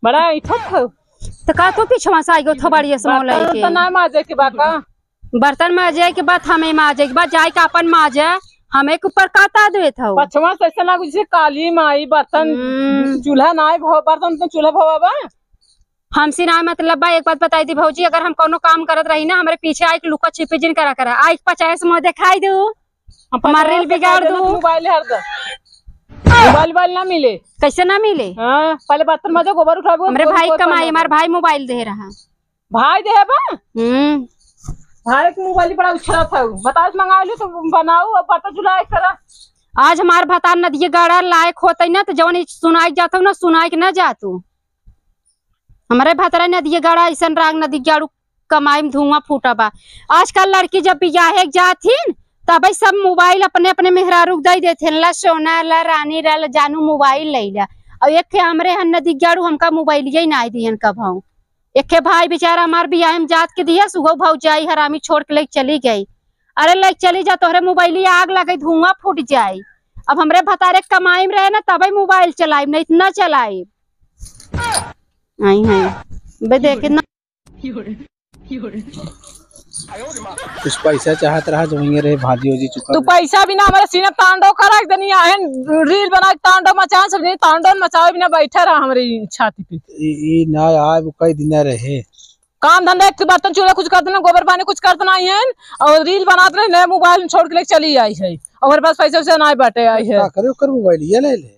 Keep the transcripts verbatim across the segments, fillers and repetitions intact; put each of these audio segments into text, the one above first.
बड़ा इठत हो। तो का तू पीछवा से आइगो थोबाड़िया से मौलाई बर्तन के? तो ना माजे के बा का? बर्तन माजे के बाद हमें माजे के बाद जाए के अपन माजे, हमें के ऊपर काता देत हो। पछवा से ऐसा लागू जैसे काली माई बर्तन, हम्म। चूल्हा ना आए भो, बर्तन तो चूल्हा भवा बा। हमसे ना मतलब बा, एक बात बताई दी भौजी, अगर हम कोनो काम करत रही ना, हमरे पीछे आइके लुका छिपी जिन करा करा, आइके पचास मुँह दिखाई दू, हम हमार पचास reel से बिगाड़ कह देना दू। तो मोबाइल हर दो, मोबाइल, मोबाइल ना मिले। कैसे ना मिले? हाँ, पहले बर्तन माजो, गोबर उठाबो, हमरे गोबर, भाई गोबर कमाई, पानी हमार दो। भाई मोबाइल दे रहा। भाई दे बा? हम्म। भाई के मोबाइल बड़ा उछला था, बतास मंगा लो तो बनाओ, अब बर्तन चूल्हा एक करा। आज हमार भतार नदिये गड़ा लायक होते ना, तो जवन ई सुनाई जात हो ना, सुनाई के ना जातू। हमरे भतरा नदिये गड़ा ऐसन राग नदी गाड़ू कमाई में धुआं फूटा बा। आजकल लड़की जब बियाहे के जात हिन, तबे सब मोबाइल अपने अपने मेहरारू के दे देत हिन, "ला सोना, ला रानी, ला, ला जानू मोबाइल ले ला।" और एक खे हमरे हन नदी गाड़ू हमका मोबाइलिया ही ना दिहन कबहू। एक खे भाई बेचारा हमार बियाहे में जात के दिया, सुगो भौजाई हरामी छोड़ के लेके चली गई। अरे लेके चली जा, तोहरे मोबाइलिया आग लगे, धुआं फूट जाई। अब हमरे भतारे कमाई में रहे ना, तबे मोबाइल चलाइब, नहीं त ना चलाइब। आई हैं। बे देखे ना। कुछ पैसा चाहत रहा जो वहीं रहे, भाजी ओजी चुका तू दे। पैसा बिना हमारे सीने तांडव करा के देनी, आहन reel बना के तांडव मचान, सब दिन तांडव मचावे बिना बैठा रहा हमारी छाती पे। ई, ई ना आए, वो कई दिन रहे। काम धंधा एक बर्तन चूल्हा कुछ करते ना, गोबर पानी कुछ करते ना आई हैं, और reel बनात रहे, नया मोबाइल छोड़ के लेके चली आई है, और बस पैसा वैसा ना बाटे आई है। का करे ओकर मोबाइल ये ले ले।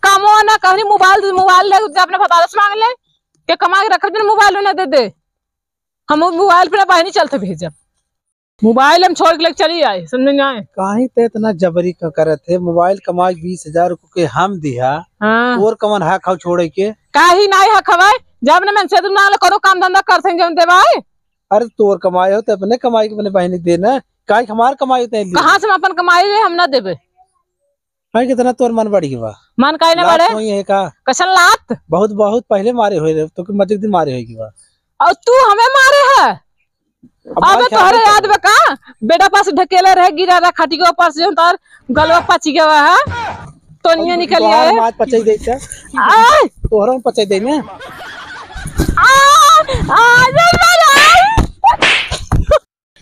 कामो ना कहनी मोबाइल, मोबाइल ले जा अपने भतारे से मांग ले, के कमा के रखब दिन मोबाइल ना दे दे। हम वो मोबाइल पे ना बहनी चलते भेजब। मोबाइल हम छोड़ के लेके चली आए, समझ में आए? काहे ते इतना जबरी क-, करत है? मोबाइल कमाई बीस हजार को के हम दिहा, हाँ। तोर कवन हक हव छोड़े के? काहे नाई हक हवाए? जब ने मन से तुम ना कोनो काम धंधा करते हैं, जब देवाए। अरे तोर कमाई हो तो अपने कमाई के अपने बहनी दे ना, काहे हमार कमाई होते हैं? कहाँ से हम अपन कमाई ले, हम ना देबे। भाई, कितना तोर मन बढ़ी बा? मन काहे ना लात बढ़े? होई है का? कसन लात? बहुत, बहुत पहले मारे होए रहे, तो कि मजे दिन मारे होए की बा। और तू हमें मारे है? अब अबे भाई, तोहरे क्या याद बा का? बेटा पास ढकेले रहे, गिरा रहा खटिया ऊपर से, तोर गलवा पची गवा है, तो निये निकल गया है। मार पचाई दे क्या? आय! तोहरा में पचाई दे ना। आ, आ, आ, आ, आ।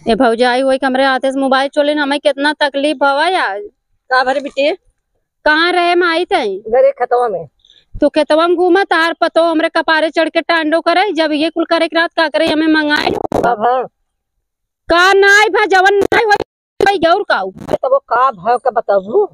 ए भौजाई, वही हमरे हाथे से मोबाइल चोलिन, हमें कितना तकलीफ भवा आज। का भरे बिटिया? कहाँ रहे माई तई? घरे खेतवा में। तू खेतवा में घूमा, तार पतो हमरे कपारे चढ़ के टांडो करे, जब ये कुल करे के रात का करे, हमें मंगाए। का भा? का नाई भा, जवन नाई होई, होई गौर काऊ। तब वो का भा का बताबू?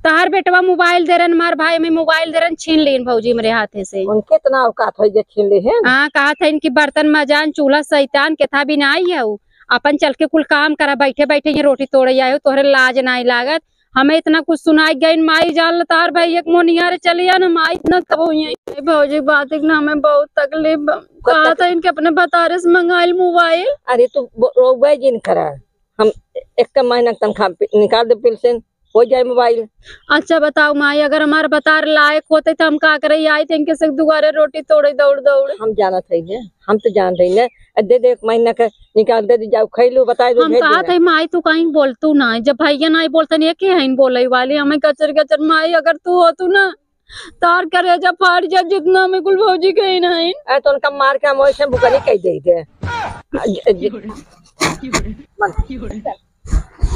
तहार बेटवा मोबाइल दे रहन, मार भाई में मोबाइल दे रहन, छीन लेन भौजी हमरे हाथे से। उनके इतना औकात है जे छीन ले हैं? हाँ, कहा था इनकी बर्तन मजान, चूल्हा शैतान, केथा भी ना आई है उ। अपन चल के कुल काम करा, बैठे बैठे ये रोटी तोड़े आए हो, तोहरे लाज नाई लागत। हमें इतना कुछ सुनाई गई, माई जान ल तहार भाई एक मोनिया रे चली आ ना, माई इतना तब हुई है। ए भौजी बात एक ना हमें बहुत तकलीफ बा। कहा था इनके अपने भतारे से मंगाइल मोबाइल। अरे तू ब-, रोबे जिन करा, हम एक महीना के तनख्वाह पे निकाल दे पेंशन। हो जाए मोबाइल। अच्छा बताओ माई, अगर हमार भतार लायक होते तो हम का करे? आई थे इनके से दुआरे रोटी तोड़े दौड़ दौड़। हम जानत है ने, हम तो जान रही ने। दे दे, एक महीना के निकाल दे, जाओ खैलू, बताए दो, हम भेज कहा देना। थे माई, तू कहीं बोलतू ना, जब भैया नहीं बोलते नहीं, के हैं बोले वाली? हमें गचर गचर माई, अगर तू हो तू ना, तार करेजा फाड़ जा, जितना हमें कुल भौजी कही नहीं। अरे तो उनका मार के हम वैसे बुकनी कह दे दे।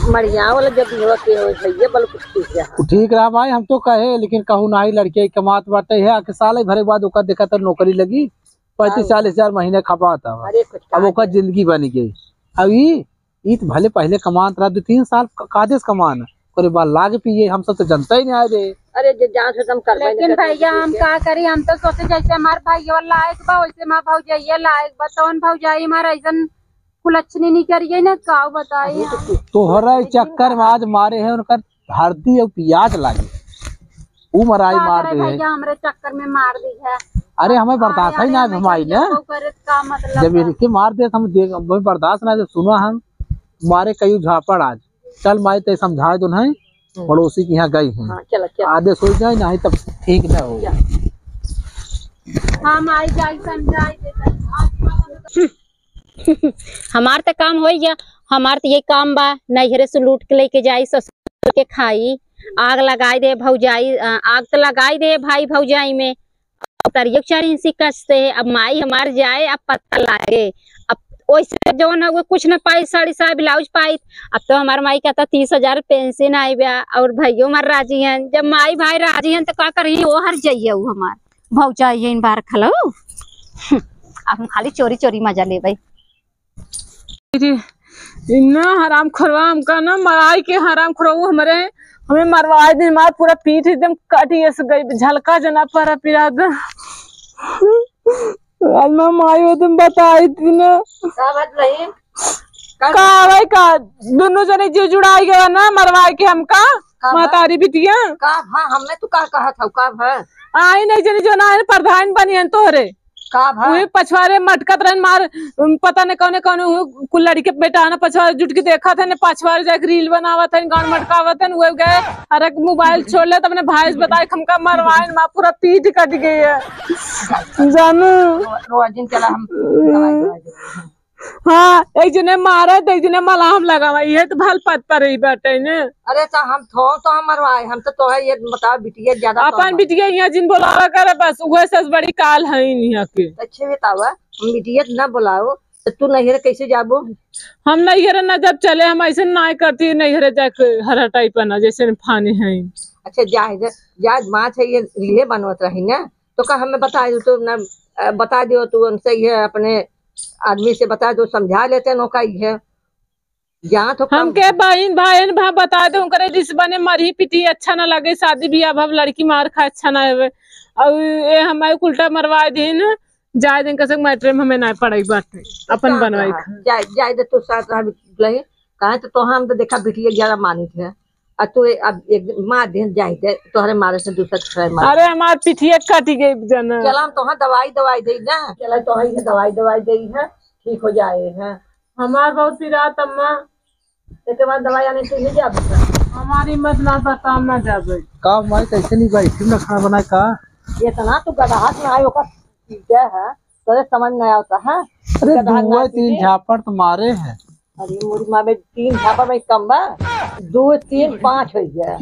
मरिया वाला जब होते हो भैया, बोलो कुछ ठीक है। ठीक रहा भाई, हम तो कहे, लेकिन कहूँ नाही, लड़के कमात बाटे है, आके साल भरे बाद ओकर देखा तो नौकरी लगी, पैंतीस चालीस हजार महीने खपात हवा। अरे कुछ अब ओकर जिंदगी बन गई। अब ई, ई तो भले पहले कमात रहा, दो तीन साल क-, कादेस कमान, ओकरे बाद लाग पिए, हम सब तो जनता ही नहीं आए रे। अरे जे जान से हम करबे लेकिन नहीं करते भैया, हम का करी, हम तो सोचे जैसे हमार भाई लायक बा, वैसे हमार भौजाइया लायक बा, तवन भौजाई हमार ऐसन कुलच्छनी नहीं करिए ना, का बताई हम। तोहरा ई चक्कर में आज मारे हैं उनकर हरदी और प्याज लागे, ऊ मराई का मार करे दे है। भैया, हमरे चक्कर में मार दी है। अरे हमें बर्दाश्त है ना, हमारी ने का मतलब जब बा? इनके मार दे हम देख, हमें बर्दाश्त ना, जब सुना हम मारे कई झापड़ आज। चल माई ते समझाए दो नहीं, हम्म। पड़ोसी के यहाँ गई हैं। हाँ, चलो, चलो। आदेश हो जाए नहीं तब ठीक ना हो। चलो। हाँ माई जाई समझाई दे। हमार त काम होई गया, हमार त ये काम बा, नैहरे से लूट के लेके जाई, ससुर के खाई, आग लगाई दे भौजाई, अ, आग त लगाई दे भाई भौजाई में। अब तरियक चार इंची कसते, अब माई हमार जाए, अब पता लागे। अब ओइसे जौन हउए कुछ न पाई, साड़ी साया ब्लाउज पाई। अब तो हमार माई कहता तीस हजार पेंशन आई बा, और भइयो हमार राजी हैं। जब माई भाई राजी हैं तो का करी, ओ हर जाइए उ हमार भौजाई है इन बार खलो। अब हम खाली चोरी चोरी मजा लेबै। इन्ना हराम खोरवा हमका ना मराई के, हराम खोरवा हमरे, हमें मरवाए दिन मार पूरा पीठ एकदम कट गई, झलका जना पर पिरा द। आज माँ माई वो तुम बताई थी ना। का बात नहीं? का का भाई का दोनों जने जीव जुड़ाई गया ना मरवाए के हमका। का भा? महतारी बिटिया। का भा? हमने तू का कहा था, का भा? आई नहीं जने जो ना है प्रधान बनी है तोहरे। का भा? उहे पछवारे मटकत रहन मार, उम, पता नहीं कौने कौने उहे कुल लड़के बेटा ना पछवारे जुट के देखत है, ने पछवारे जाके रील बनावत है, गान मटकावत है, उहे गए, अरे मोबाइल छोड़ ले, तब अपने भाई से बताए, हमका मरवाइन माँ, पूरा पीठ कट गई है। जानू। रो-, रोजिन चला हम दवाई, दवाई, दवाई। हाँ, एक जने मारत, एक जने मलाम लगावा, इहे तो भल पद पर ही बाटे ने। अरे तो हम थो, तो हम मरवाए, हम तो तोहे ये बताओ, बिटिया ज्यादा अपन कौन बिटिया यहाँ जिन बोलावा करे, बस उहे से बड़ी काल है ही नहीं के। अच्छे बतावा, हम बिटिया ना बोलाओ, तो तू नैहर कैसे जाबो? हम नैहर ना जब चले, हम ऐसे ना करती, नैहर जाके हर हटाई पर ना, जैसे फानी है। अच्छा, जाए दे, जाए माँ से ये रीले बनवत रही ना, तो का हमें बता दो, तो ना, अ, बता दियो, तू उनसे ये अपने आदमी से बता दो, समझा लेते हैं, नौका ही है। जहाँ तो कम हमके बहिन भाई भा बता दे, उनकरे रिस बने मरही पिटी अच्छा ना लगे, शादी बियाह भा लड़की मार खाए अच्छा ना हवे। और ये हमारे उल्टा मरवा दिन, जाए दिन कसक मैट्रे में हमें ना पड़ाई बाटे, अपन बनवाई खा। जाए, जाए दे तो साथ रहा लही, काहे तो, तो हम तो देखा बिटिया ज्यादा मानित है। आ तू ए-, अब एक दिन मार दे, जाए दे, तोहरे मारे से दूसरा के मार। अरे हमार पिठिया कट गई जना। चला हम तोहार दवाई, दवाई दे ना, चला तोहार ये दवाई, दवाई दे है, ठीक हो जाए है। हमार बहुत पिरात अम्मा। एके बाद दवाई आने तू ही जाबे। हमारी हिम्मत ना बा, हम ना जाबे। का माई, कैसे नहीं भाई, फिर ना खाना बनाए का? इतना तू गदहा ना आए, ओकर ठीक है, तोरे समझ नहीं आवता है। अरे गदहा दुआ ना तीन सीखे। झापड़ तो मारे हैं। अरे मोरी माँ बे, तीन झापड़ में कम बा, दो, तीन, पाँच हो गया।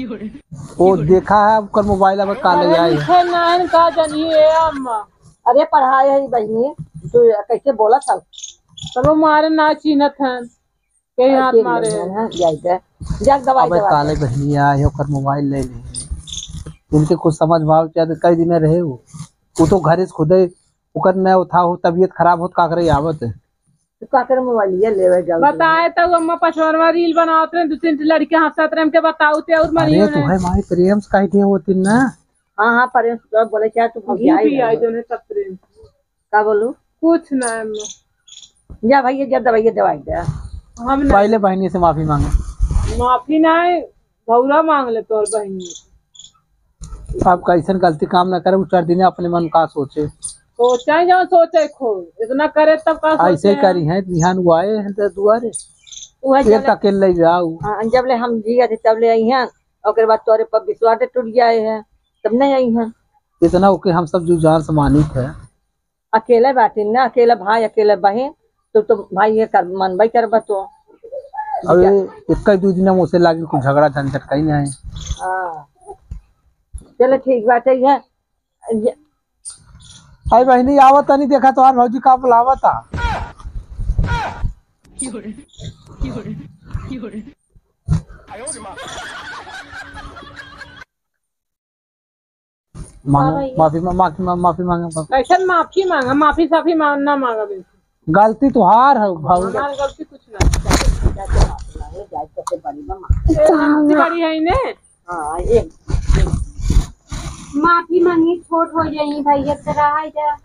वो देखा है, ओकर मोबाइल अब काले अरे आए। लिखे ना है, का जानिए अम्मा। अरे पढ़ाए है बहिनी, तू कैसे बोला था? चलो मारे ना चिन्हत है। के हाथ मारे। हाँ, जाए दे। जा दवाई अबे दवा काले दे। बहिनिया आए, ओकर मोबाइल ले ले। इनके कुछ समझ में आवे, क्या तो कई दिन रहे वो। वो तो घरे से खुदे, ओकर न उठा हो, तबीयत खराब हो, तो का करे आवत है। तू का करे मोबाइल ये लेवे जाओ। बताए तो अम्मा पछवारवा रील बनावत रहे, दो तीन लड़के हंसत रहे, हमके बताओ ते और मरियो तू ने। है माई प्रेम से कही दे होती ना। हाँ, हाँ, प्रेम से बोले क्या तू अभी जाए भी ना। आई दोनों सब प्रेम। का बोलू? कुछ ना अम्मा। जा भैया, जा दवाई दवाई दे। हम ना पहले बहिनी से माफी मांगे। माफी ना है, भौरा मांग ले तोर बहिनी। अब कैसन गलती काम ना करे, उ चार दिन अपने मन का सोचे। सोचे जब सोचे खूब, इतना करे तब का ऐसे सोचे ही हैं? करी है, बिहान वो आए हैं तो दुआरे। वह एक जब ले तक ले जाऊ। हाँ, जब ले हम जिया थे तब ले आई हैं, ओकर बाद तोरे पर विश्वास टूट जाए है, तब नहीं आई हैं। इतना ओके हम सब जो जान सम्मानित है। अकेले बाटिन ना, अकेले भाई, अकेले बहिन, तो, तो भाई ये कर, मनबई करबा तो। अबे, एक ही दो दिन में उसे लागी कुछ झगड़ा झंझट कहीं नहीं। हाँ। चलो ठीक बाटे, ये, ये आई बहिनी, आवत तनी, देखा तोहार भौजी का बुलावत आ। मांगो, हाँ भैया। माफी मा-, माफी मा-, माफी मांगे, माफी। कैसन माफी मांगा? माफी साफी मांग, ना मांगा बिल्कुल। गलती तोहार है, भाऊ। हमार गलती कुछ ना। ए, राम जी बड़ी है ने? हाँ, एक। माफी मांगी, छोट हो जाई भैया, तो रहा जा।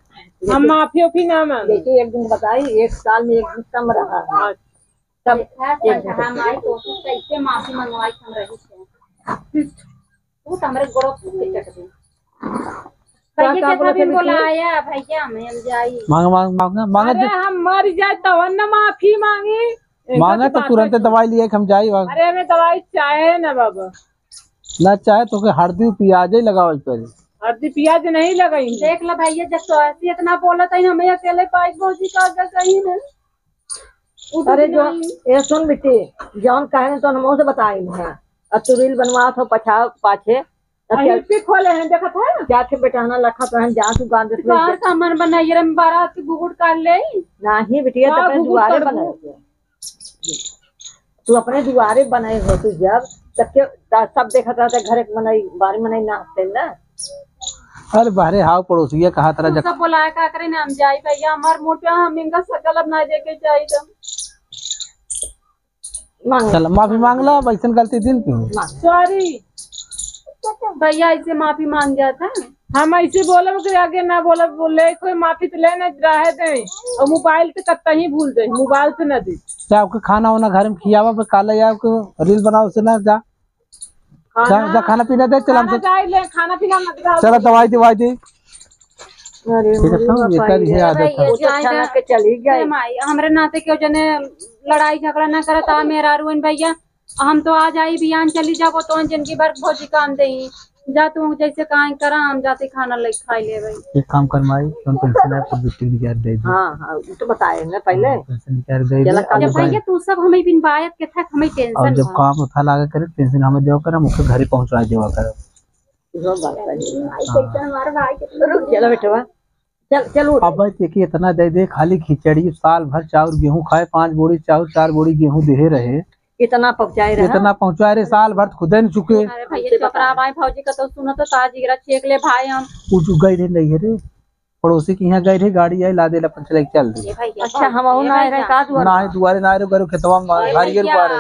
हम माफी ओफी ना मांगे। देखिए, एक दिन बताई, एक साल में एक दिन कम रहा है। अच्छा। तब देखा, एक दिन संगहा माई तो कैसे माफी मंगवाई हम रही से। तू तो हमरे गोड़ो फूट के चट दे। का, भैया का के बोला कभी था बेटी? बोलाया, भैया, हम, हम जाई। मांगा, मांगा, मांगा, मांगा अरे, दे। हम मर जाए तब न माफी मांगी। मांगा तो तुरंत दवाई लिए कि हम जाई, मांगा। अरे, हमें दवाई चाहे ना बाबा। ना चाहे तो के हरदी पियाज ही लगावे पड़े। हरदी पियाज नहीं लगाई। देख ला भैया, जब तो ऐसी इतना बोलत है, हमें अकेले पाई भौजी का आगे कहीं ना। अरे जो, ए सुन बेटी, जौन कहे तो हम उसे बताई ना। अब तू reel बनवात हो पछा-, पाछे। अब आ, क्या, हिप्पी खोले हैं, देखत है? क्या थे बेटा ना लखा तो हम जा तू गांध तो कहाँ सामान बनाइए रे, बारात की घुघुट काट ले। नहीं बिटिया, तो हाँ, अपने घुघुट दुआरे काट बनाए हो। तू अपने दुआरे बनाए हो, तू जब सबके, सब देखत रहते घरे के मनई, बाहरी मनई ना हंसते ना। अरे बाहरे हाव पड़ोसिया कहा तरह तू जब सब बोलाए का करे ना, हम जाई भैया, हमार मोटा हम इनका शकल अब ना देखे जाई तो। मांग। चल, माफी मांग ला, अब ऐसन गलती दिन क्यों? मांग। Sorry। भैया, ऐसे माफी मांग जाता है? हम ऐसे बोलब कि आगे ना बोलब, बोले कोई माफी तो ले ना रहे दे, और मोबाइल से कतई भूल जाए, मोबाइल से ना दे। जा, आपके खाना वाना घर में खियावा, बस काले जाओ के reel बनाओ से ना जा। जा, जा, खाना पीना दे, चल, खाना हमसे। जाए ले, खाना पीना मत खाओ। चलो, दवाई, दवाई दे। अरे, ठीक है, मरी सब बापा एकर रे। ये आदत है। वो तो अच्छा ना के चली गई। ए माई, हमरे नाते केहू जने लड़ाई झगड़ा ना करत, आ मेहरारू हन भैया, हम तो आ जाई बिहान चली जाबो, तो जिंदगी भर भौजी काम देही। जा तू जैसे काहे करा, हम जाते खाना लेके खाई लेबै। एक काम कर माई, तुम पेंशन है, सब बिट्टी निकाल दे दे। हाँ, हाँ, वो तो बताए ना पहले। हाँ, पेंशन निकाल दे चला दे। काम जब भैया तू सब हमें बिन बायत के था, हमें और tension जब बा। काम उठा लागा करे, पेंशन हमें देवा कर, हम उसके घरे पहुँचा देवा कर। इहो बात सही है। भाई, हाँ। कैसे हमारे भाई के रुक, चलो बेटवा। चल, चल उठ। अब भाई, देखिए, इतना दे दे, खाली खिचड़ी, साल भर चाउर गेहूं खाए, पाँच बोरी चाउर, चार बोरी गेहूं देहे रहे। इतना पहुंचाए रहा। इतना पहुंचाए रहे, साल भर खुदे न चुके। अरे भैया, चुप रहा भाई, भौजी का तो सुनो तो ताज गिरा, चेक ले भाई हम। उ जो गए रहे, नहीं रे, पड़ोसी के यहाँ गए रहे, गाड़ी आई, लादे ला, अपन चले के चल दे। अरे भैया, अच्छा, भौजी, हम अहू ए ना आए रहे भैया। का दुआरे? ना है दुआरे, ना रहे, गरु खेतवा में, अरे भारी गरु भैया। पारे।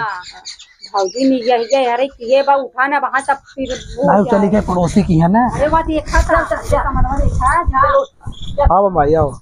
भौजी नहीं, यही है, अरे, किए बा, उठा ना, वहाँ तब फिर वो ना, क्या चली है? गए पड़ोसी के यहाँ ना। अरे, वहाँ देखा था। चल, चल, चल। कमनवा देखा, जा। आओ माई, आओ।